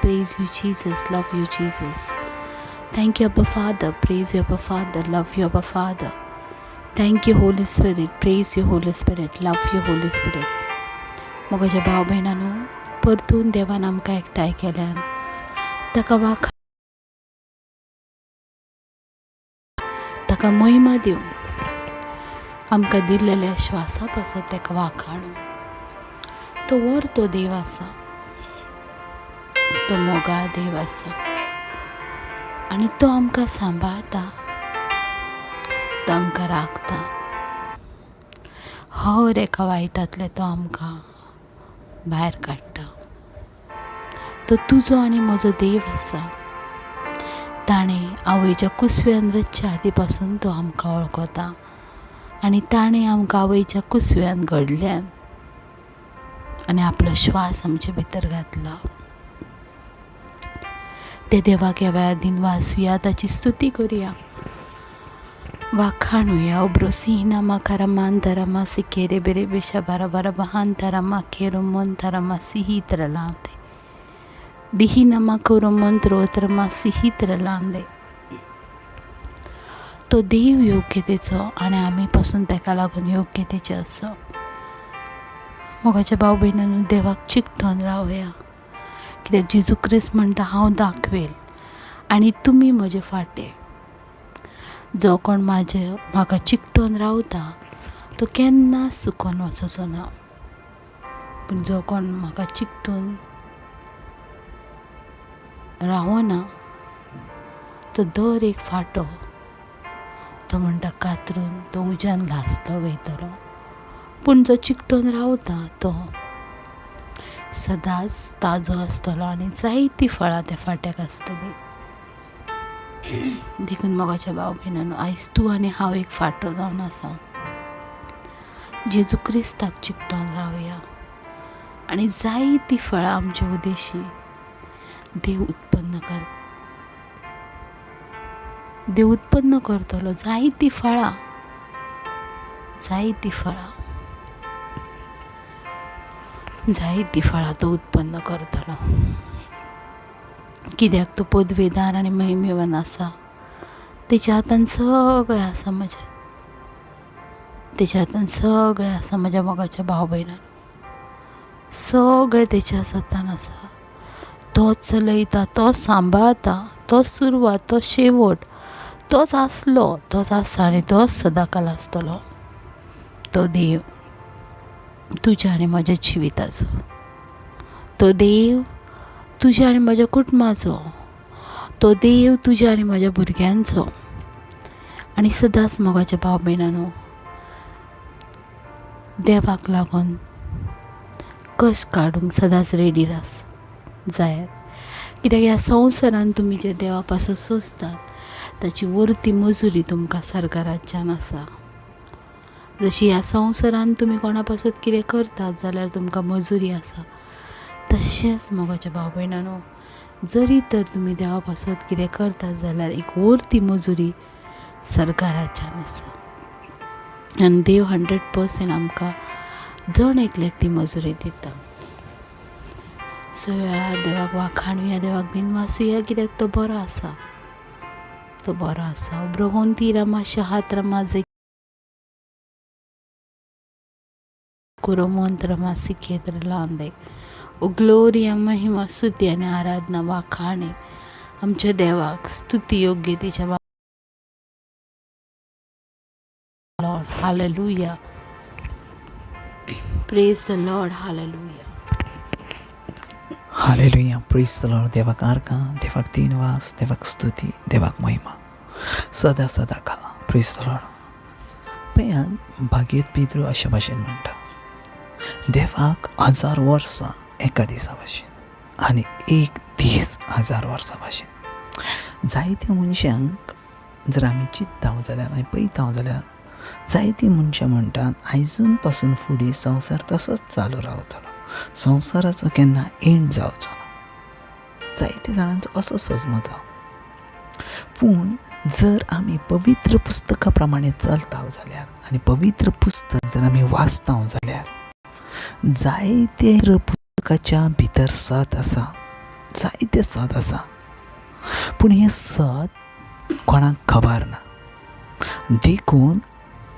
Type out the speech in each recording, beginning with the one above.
Praise you Jesus, love you Jesus. Thank you Abba Father, praise you Abba Father, love you Abba Father. Thank you Holy Spirit, praise you Holy Spirit, love you Holy Spirit. मोगाच्या भाव भयणांनो, परतून देवान आमकां एकठांय केल्यान ताका वाख ताका महिमा दिवन आमकां दिल्लेल्या श्वासा पासत ताका वाखाणू. तो वर्तो देव आसा, तो मोगाळ देव आसा आनी तो आमकां सांबाळटा, तो आमकां राखता. हर एका वायटांतलें तो आमकां भायर काडटा. तो तुजो आनी म्हजो देव आसा. ताणें आवयच्या कुसव्यान रचच्या आदी पासून तो आमकां वळखता आनी ताणें आमकां आवयच्या कुसव्यान घडल्यान आनी आपलो श्वास आमचे भितर घातला. त्या देवाक ह्या वेळार दिनवासुया, ताची स्तुती करुया, वाखाणुया. उब्रोसीना माकारामान तरामा सिकेरे बेरे बेशा बारा बारा बहान तरामा केरोमोन तरामा सिही तरलांदे दिही नमा कोरोमोन त्रोत्रमा सिही तरलांदे. तो देव योग्यतेचो आनी आमी पासून ताका लागून योग्यतेचे आसा. मोगाच्या भाव भयणांनो, देवाक चिकटोन रावया, कित्याक जेजू क्रिस्त म्हणटा, हांव दाखवेल आनी तुमी म्हजे फाटे. जो कोण म्हाजे म्हाका चिकटोन रावता तो केन्ना सुकोन वचचो ना, पूण जो कोण म्हाका चिकटून रावना तो दर एक फांटो तो म्हणटा कातरून तो उज्यान लासतो वयतलो. पूण जो चिकटोन रावता तो सदांच ताजो आसतलो आनी जायतीं फळां त्या फांट्याक आसतलीं. देखून मोगाच्या भाव भयणांनो, आयज तूं आनी हांव एक फांटो जावन आसा. जेजू क्रिस्ताक चिकटोन रावया आनी जायतीं फळां आमच्या उदेशी देव उत्पन्न कर, देव उत्पन्न करतलो. जायतीं फळां, जायतीं फळां, जायतीं फळां तो उत्पन्न करतलो, कित्याक तो पदवेदार आनी महिमेवान आसा. तेच्या हातान सगळें आसा म्हज्या, तेच्या हातान सगळें आसा. म्हज्या मोगाच्या भाव भयणांनो, सगळें तेच्या हातान आसा. तोच चलयता, तोच सांबाळता, तोच सुरवात, तोच शेवट, तोच आसलो, तोच आसा आनी तोच सदांकाल आसतलो. तो देव तुज्या आनी म्हज्या जिविताचो, तो देव तुज्या आनी म्हज्या कुटुंबाचो, तो देव तुज्या आनी म्हज्या भुरग्यांचो. आनी सदांच मोगाच्या भाव भयणांनो, देवाक लागून कश्ट काडूंक सदांच रेडी आस जायात, कित्याक ह्या संवसारान तुमी जे देवा पासून सोंसतात ताची वर्ती मजुरी तुमकां सरकाराच्यान आसा. जशी ह्या संवसारान तुमी कोणा पासत कितें करतात जाल्यार तुमकां मजुरी आसा, तशेंच मोगाच्या भाव भयणांनो, जरी तर तुमी देवा पासत कितें करतात जाल्यार एक वर्ती मजुरी सरकाराच्यान आसा आनी देव 100% आमकां जण एकल्याक ती मजुरी दिता. सो वेळार देवाक वाखाणुया, देवाक दिनवासुया, कित्याक तो बरो आसा, तो बरो आसा. ब्रहोंती रमा शहात रमा कुरोमोंत रमा सिखेत्र लांदे. ओ ग्लोरिया, महिमा, स्तुती आनी आराधना, वाखाणे आमच्या देवाक, स्तुती योग्यतेच्या. Lord, hallelujah. Praise the Lord, hallelujah. Hallelujah, praise the Lord. देवाक आर्गां, देवाक दिनवास, देवाक स्तुती, देवाक महिमा सदा सदा काला. Praise the Lord. पळयात, भागीत पिद्रू अशे भाशेन म्हणटा, देवाक 1000 वर्सां एका दिसा भाशेन आनी एक दीस 1000 वर्सां भाशेन. जायत्या मनशांक जर आमी चिंतता जाल्यार आनी पळयता जाल्यार जायतीं मनशां म्हणटात, आयजून पासून फुडें संवसार तसोच चालू रावतलो, संवसाराचो केन्ना एंड जावचो ना. जायत्या जाणांचो असो सजमत जावं. पूण जर आमी पवित्र पुस्तका प्रमाणे चलता जाल्यार आनी पवित्र पुस्तक जर आमी वाचता जाल्यार जायते पुस्तकाच्या भितर सत आसा. जायतें सत आसा, पूण हें सत कोणाक खबर ना. देखून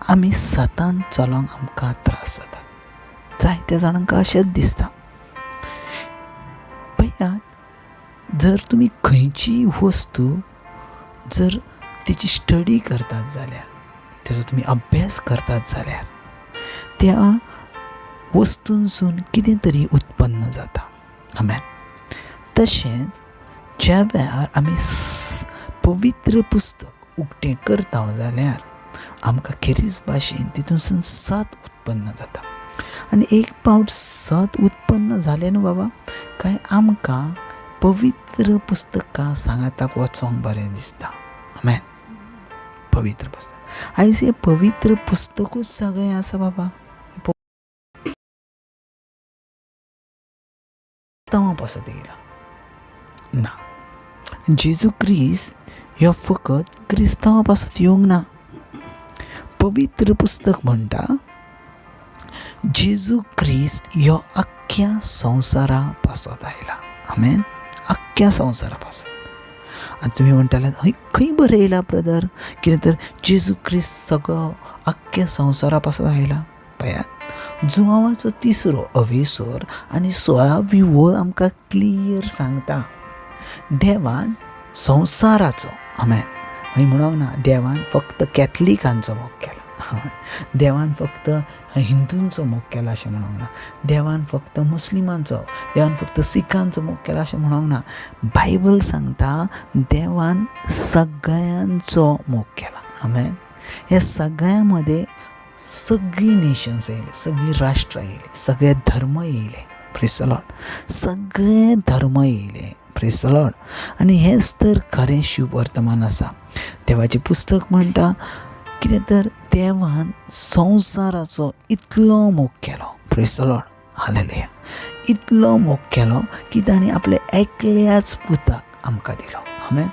आमी सतान चलोंक आमकां त्रास जातात. जायत्या जाणांक अशेंच दिसता. पळयात, जर तुमी खंयचीय वस्तू जर तिची स्टडी करतात जाल्यार, तेजो तुमी अभ्यास करतात जाल्यार, त्या वस्तूंसून कितें तरी उत्पन्न जाता. आमेन. तशेंच ज्या वेळार आमी पवित्र पुस्तक उक्तें करता जाल्यार आमकां खेरीज भाशेन तितूनसून सत उत्पन्न जाता. आनी एक पावट सत उत्पन्न जालें न्हू बाबा, काय आमकां पवित्र पुस्तकां सांगाताक वचोंक बरें दिसता. आमेन. पवित्र पुस्तक आयज हें पवित्र पुस्तकूच सगळें आसा बाबा. क्रिस्तांवां पासत येयला ना, जेजू क्रिस्त ह्यो फकत क्रिस्तांवां पासत येवंक ना. पवित्र पुस्तक म्हणटा जेजू क्रिस्त ह्यो आख्ख्या संवसारा पासत आयला. आमेन. आख्ख्या संवसारा पासत. आनी तुमी म्हणटाले हय खंय बरयला ब्रदर कितें तर जेजू क्रिस्त सगळो आख्ख्या संवसारा पासत आयला? पळयात, जुवांवाचो तिसरो अवेसर आनी 16वी वळ आमकां क्लियर सांगता देवान संवसाराचो. आमेन. हय म्हणोंक ना देवान फक्त कॅथलिकांचो मोग केला, देवान फक्त हिंदूंचो मोग केला अशें म्हणोंक ना, देवान फक्त मुस्लिमांचो, देवान फक्त सिखांचो मोग केला अशें म्हणोंक ना. बायबल सांगता देवान सगळ्यांचो मोग केला. आमेन. ह्या सगळ्यां मदें सगळीं नेशन्स येयले, सगळीं राष्ट्रां येयली, सगळे धर्म येयले. प्रेज the Lord. सगळे धर्म येयले. Praise the Lord. आनी हेंच तर खरें शुभवर्तमान आसा. देवाचें पुस्तक म्हणटा कितें तर देवान संवसाराचो इतलो मोग केलो. Praise the Lord. हालेलुया. इतलो मोग केलो की ताणें आपल्या एकल्याच पुताक आमकां दिलो. आमेन.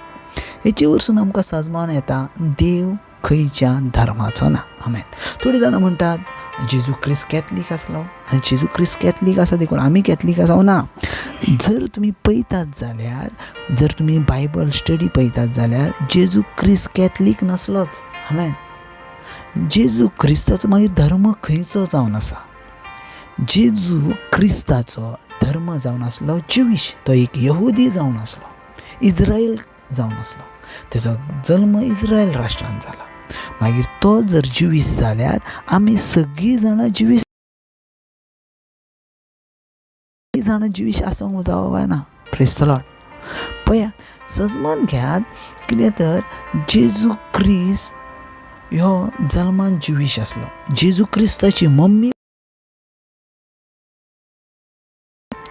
हेचे वरसून आमकां सजमान येता देव खंयच्या धर्माचो ना. आमेन. थोडीं जाणां म्हणटात जेजू क्रिस्त कॅथलीक आसलो आनी जेजू क्रिस्त कॅथलीक आसा देखून आमी कॅथलीक आसा. ना, जर तुमी पळयतात जाल्यार, जर तुमी बायबल स्टडी पळयतात जाल्यार जेजू क्रिस्त कॅथलीक नासलोच. आमेन. जेजू क्रिस्ताचो मागीर धर्म खंयचो जावन आसा? जेजू क्रिस्ताचो धर्म जावन आसलो ज्युईश. तो एक यहुदी जावन आसलो, इज्रायल जावन आसलो. तेजो जल्म इज्रायल राष्ट्रान जाला. मागीर तो जर ज्युईश जाल्यार आमी सगळीं जाणां ज्युईश जाणां ज्युईश आसूंक जावो काय ना? Praise the Lord. पळयात, सजमान घेयात कितें तर जेजू क्रिस्त ह्यो जल्मान ज्युईश आसलो. जेजू क्रिस्ताची मम्मी,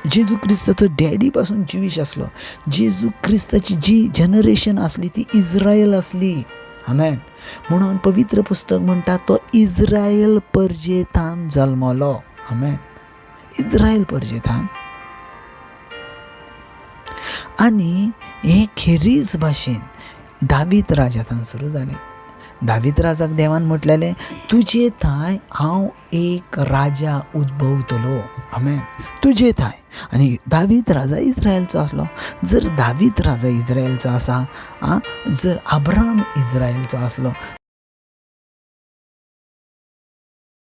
जेजू क्रिस्ताचो डॅडी पासून ज्युईश आसलो. जेजू क्रिस्ताची जी जनरेशन आसली ती इज्रायल आसली. आमेन. म्हणून पवित्र पुस्तक म्हणटा तो इज्रायल परजेतान जल्मलो. आमेन. इज्रायल परजेतान. आनी हे खेरीज भाशेन दावीद राजातान सुरू जालें. दावीद राजाक देवान म्हटलेलें तुजे थांय हांव एक राजा उद्भवतलो. आमेन. तुजे थांय. आनी दावीद राजा इज्रायलचो आसलो. जर दावीद राजा इज्रायलचो आसा, जर अब्राहम इज्रायलचो आसलो,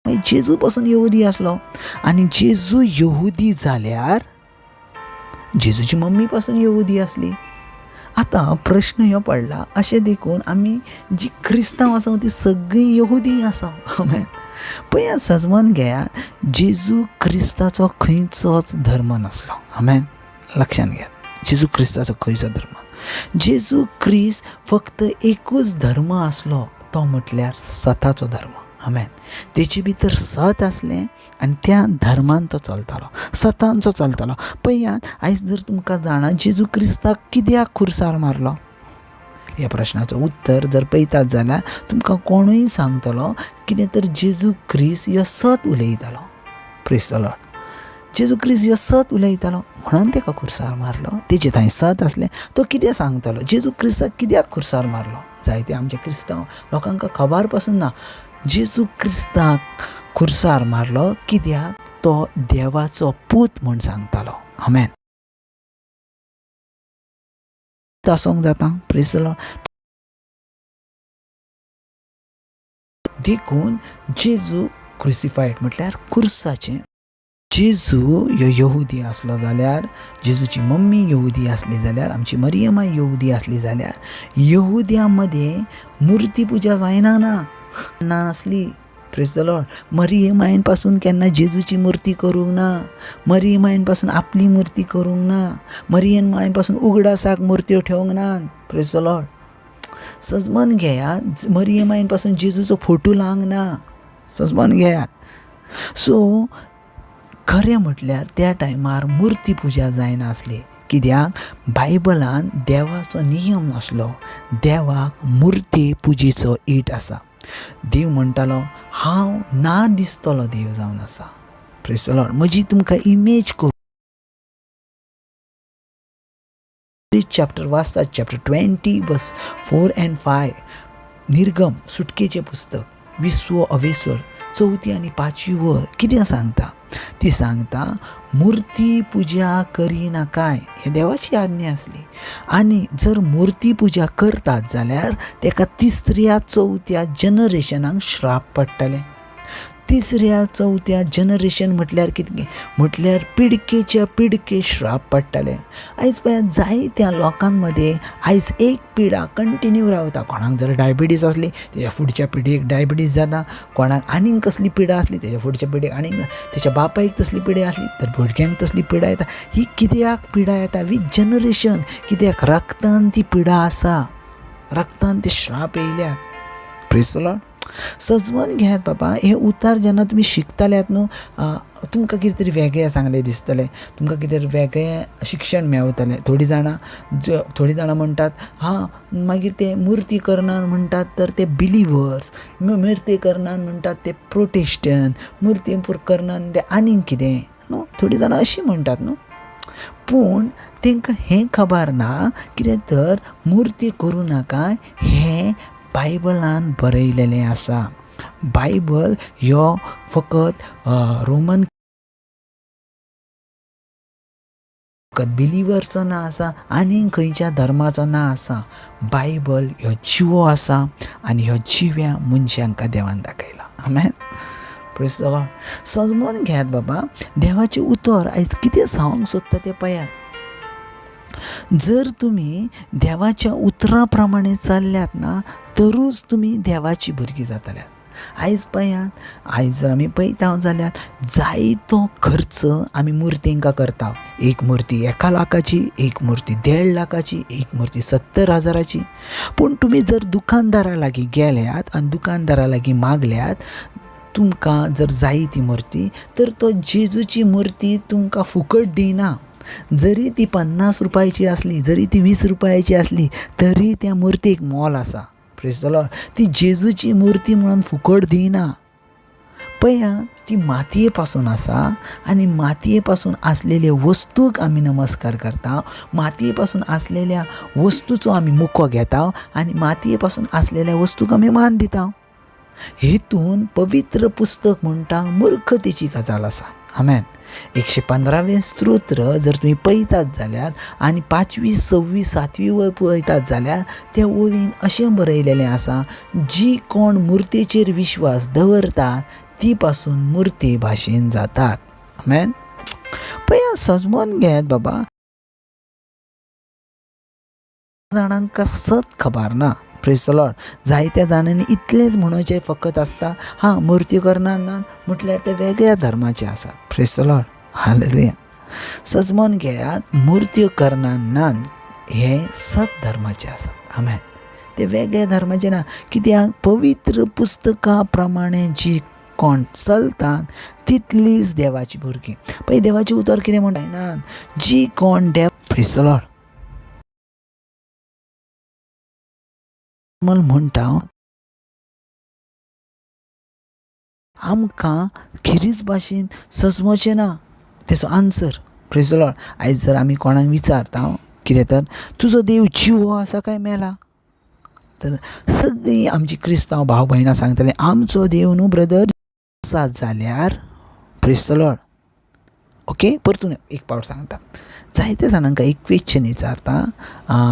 मागीर जेजू पासून यहुदी आसलो. आनी जेजू यहुदी जाल्यार जेजूची मम्मी पासून यहुदी आसली. आतां प्रश्न ह्यो पडला अशें देखून आमी जी क्रिस्तांव आसा ती सगळीं यहुदी आसा. आमेन. पळयात, सजमान घेयात, जेजू क्रिस्ताचो खंयचोच धर्म नासलो. आमेन. लक्षांत घेयात, जेजू क्रिस्ताचो खंयचो धर्म. जेजू क्रिस्त फक्त एकूच धर्म आसलो, तो म्हटल्यार सताचो धर्म. आमेन. तेचे भितर सत आसलें आनी त्या धर्मान तो चलतालो, सतान तो चलतालो. पळयात, आयज जर तुमकां जाणा जेजू क्रिस्ताक कित्याक खुर्सार मारलो, ह्या प्रश्नाचो उत्तर जर पळयतात जाल्यार तुमकां कोणूय सांगतलो कितें तर जेजू क्रिस्त ह्यो सत उलयतालो. Praise the Lord. जेजू क्रिस्त ह्यो सत उलयतालो म्हणून ताका खुर्सार मारलो. तेजे थंय सत आसलें. तो कितें सांगतालो? जेजू क्रिस्ताक कित्याक खुर्सार मारलो? जायते आमचे क्रिस्तांव लोकांक खबर पासून ना. जेजू क्रिस्ताक खुर्सार मारलो कित्याक? तो देवाचो पूत म्हूण सांगतालो. आमेन. गुप्त आसूंक जाता? प्रेज the Lord. देखून जेजू क्रुसिफायड म्हटल्यार कुर्साचें. जेजू ह्यो यहुदी आसलो जाल्यार, जेजूची मम्मी यहुदी आसली जाल्यार, आमची मरियमा यहुदी आसली जाल्यार, यहुद्या मदें मुर्ती पुजा जायना ना नासली. प्रेज the Lord. मरियमायन पासून केन्ना जेजूची मुर्ती करूंक ना, मरियमायन पासून आपली मुर्ती करूंक ना, मरियमायन पासून उगडासाक मुर्त्यो ठेवंक ना. Praise the Lord. सजमन घेयात, मरियमायन पासून जेजूचो फोटो लावंक ना. सजमन घेयात. सो खरें म्हटल्यार त्या टायमार मुर्ती पुजा जायनासली, कित्याक बायबलान देवाचो नियम नासलो. देवाक मुर्ती पुजेचो it आसा. देव म्हणटालो हांव ना दिसतलो देव जावन आसा. प्रेज the Lord. म्हजी तुमकां इमेज करूं. चॅप्टर वाचतात, चॅप्टर 20 वर्स 4 एंड 5, निर्गम सुटकेचें पुस्तक विस्व अवेस्वर चवथी आनी पांचवी वळ कितें सांगता? ती सांगता मुर्ती पुजा करिनाकाय. हें देवाची आज्ञा आसली. आनी जर मुर्ती पुजा करतात जाल्यार तेका तिसऱ्या चवथ्या जनरेशनाक श्राप पडटले. तिसऱ्या चवथ्या जनरेशन म्हटल्यार कितें? म्हटल्यार पिडकेच्या पिडके श्राप पडटाले. आयज पळयात जायत्या लोकां मदें आयज एक पिडा कंटिन्यू रावता. कोणाक जर डायबिटीज आसली तेज्या फुडच्या पिडयेक डायबिटीज जाता, कोणाक आनीक कसली पिडा आसली तेज्या फुडच्या पिडयेक आनीक, तेच्या बापायक तसली पिडा आसली तर भुरग्यांक तसली पिडा येता. ही कित्याक पिडा येता? With generation. कित्याक रक्तान ती पिडा आसा, रक्तान ते श्राप येयल्यात. Praise the Lord. सजवन घेयात बाबा, हें उतार जेन्ना तुमी शिकताल्यात न्हू, तुमकां कितें तरी वेगळें सांगलें दिसतलें, तुमकां कितें तरी वेगळें शिक्षण मेवतलें. थोडीं जाणां म्हणटात हां मागीर ते मुर्ती करनात म्हणटात तर ते बिलिवर्स, मुर्ती करनात म्हणटात ते प्रोटेस्टंट, मुर्ती करनात ते आनीक कितें न्हू, थोडीं जाणां अशीं म्हणटात न्हू. पूण तांकां हें खबर ना कितें तर मुर्ती करूं नाका हें बायबलान बरयलेलें आसा. बायबल ह्यो फकत रोमन फकत बिलिवर्सचो ना आसा, आनीक खंयच्या धर्माचो ना आसा. बायबल ह्यो जिवो आसा आनी ह्यो जिव्या मनशांक देवान दाखयला. आमेन. Praise the Lord. सजमोन घेयात बाबा, देवाचें उतर आयज कितें सांगूंक सोदता तें पळयात. जर तुमी देवाच्या उतरा प्रमाणे चल्ल्यात ना तरूच तुमी देवाची भुरगीं जातल्यात. आयज पळयात, आयज जर आमी पळयता जाल्यार जायतो खर्च आमी मुर्तींकां करता. एक मुर्ती 1 लाखाची, एक मुर्ती 1.5 लाखाची, एक मुर्ती 70 हजाराची. पूण तुमी जर दुकानदारा लागीं गेल्यात आनी दुकानदारा लागीं मागल्यात तुमकां जर जाय ती मुर्ती, तर तो जेजूची मुर्ती तुमकां फुकट दिना. जरी ती 50 रुपयाची आसली, जरी ती 20 रुपयाची आसली, तरी त्या मुर्तीक मोल आसा. Praise the Lord. ती जेजूची मुर्ती म्हणून फुकट दिना. पळया, ती मातये पासून आसा आनी मातये पासून आसलेले वस्तूक आमी नमस्कार करता, मातये पासून आसलेल्या वस्तूचो आमी मुको घेता आनी मातये पासून आसलेल्या वस्तूक आमी मान दिता. हेतून पवित्र पुस्तक म्हणटा मूर्खतेची गजाल आसा. आमेन. 115वें स्तोत्र जर तुमी पळयतात जाल्यार आनी 5वी 6वी 7वी वळ पळयतात जाल्यार त्या ओळीन अशें बरयलेलें आसा, जी कोण मुर्तेचेर विश्वास दवरता ती पासून मुर्ते भाशेन जातात. आमेन. पळया, सजमोन घेयात बाबा, जाणांक सत खबर ना. Praise the Lord. जायत्या जाणांनी इतलेंच म्हणोवचें फकत आसता, हां मुर्ती करनात ना म्हटल्यार ते वेगळ्या धर्माचे आसात. Praise the Lord. हालेलुया. सजमोन घेयात, मुर्त्यो करनात ना हे सत धर्माचे आसात. आमेन. ते वेगळ्या धर्माचे ना, कित्याक पवित्र पुस्तका प्रमाणे जी कोण चलतात तितलीच देवाची भुरगीं. पळय देवाचें उतर कितें म्हणटा ना, जी कोण देव. Praise the Lord. म्हणटा आमकां खेरीज भाशेन सजमचें ना तेचो आन्सर. Praise the Lord. आयज जर आमी कोणाक विचारता कितें तर तुजो देव जिवो आसा काय मेला, तर सगळीं आमची क्रिस्तांव भाव भयणां सांगतले आमचो देव न्हू ब्रदर आसा जाल्यार. Praise the Lord. ओके, परतून एक पावट सांगता. जायते जाणांक एक क्वेश्चन विचारता.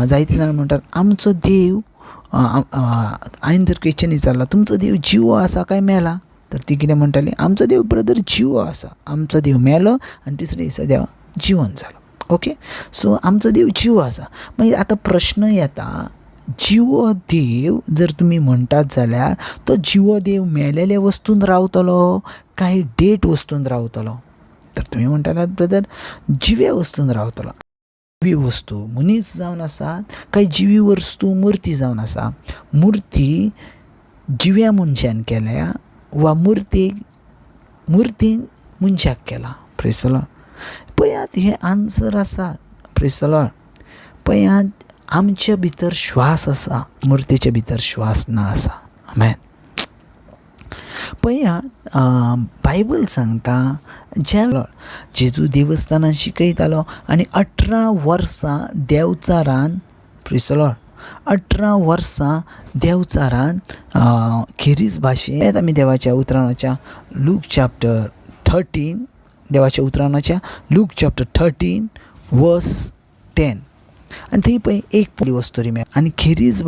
जायते जाणां म्हणटात आमचो देव, हांवें जर क्वेश्चन विचारला तुमचो देव जिवो आसा काय मेला, तर ती कितें म्हणटाली, आमचो देव ब्रदर जिवो आसा, आमचो देव मेलो आनी तिसरे दिसा देव जिवन जालो. ओके, सो आमचो देव जिवो आसा. मागीर आतां प्रश्न येता, जिवो देव जर तुमी म्हणटात जाल्यार तो जिवो देव मेलेले वस्तून रावतलो काय डेट वस्तून रावतलो? तर तुमी म्हणटात ब्रदर जिव्या वस्तून रावतलो. जिवी वस्तू मनीस जावन आसा काय जिवी वस्तू मुर्ती जावन आसा? मुर्ती जिव्या मनशान केल्या वा मुर्तीन मनशाक केला? प्रेज the Lord. पळयात हे आन्सर आसा. प्रेज the Lord. पळयात आमच्या भितर श्वास आसा, मुर्तीच्या भितर श्वास ना आसा. आमेन. पळयात बायबल सांगता ज्या जेजू देवस्थानान शिकयतालो आनी 18 वर्सां देंवचारान, प्रेज the Lord, 18 वर्सां देंवचारान खेरीज भाशेंत आमी देवाच्या उतराच्या लूक चॅप्टर 13, देवाच्या उतराच्या लूक चॅप्टर 13 वर्स 10, आनी थंय पळय एक वस्तू आनी खेरीज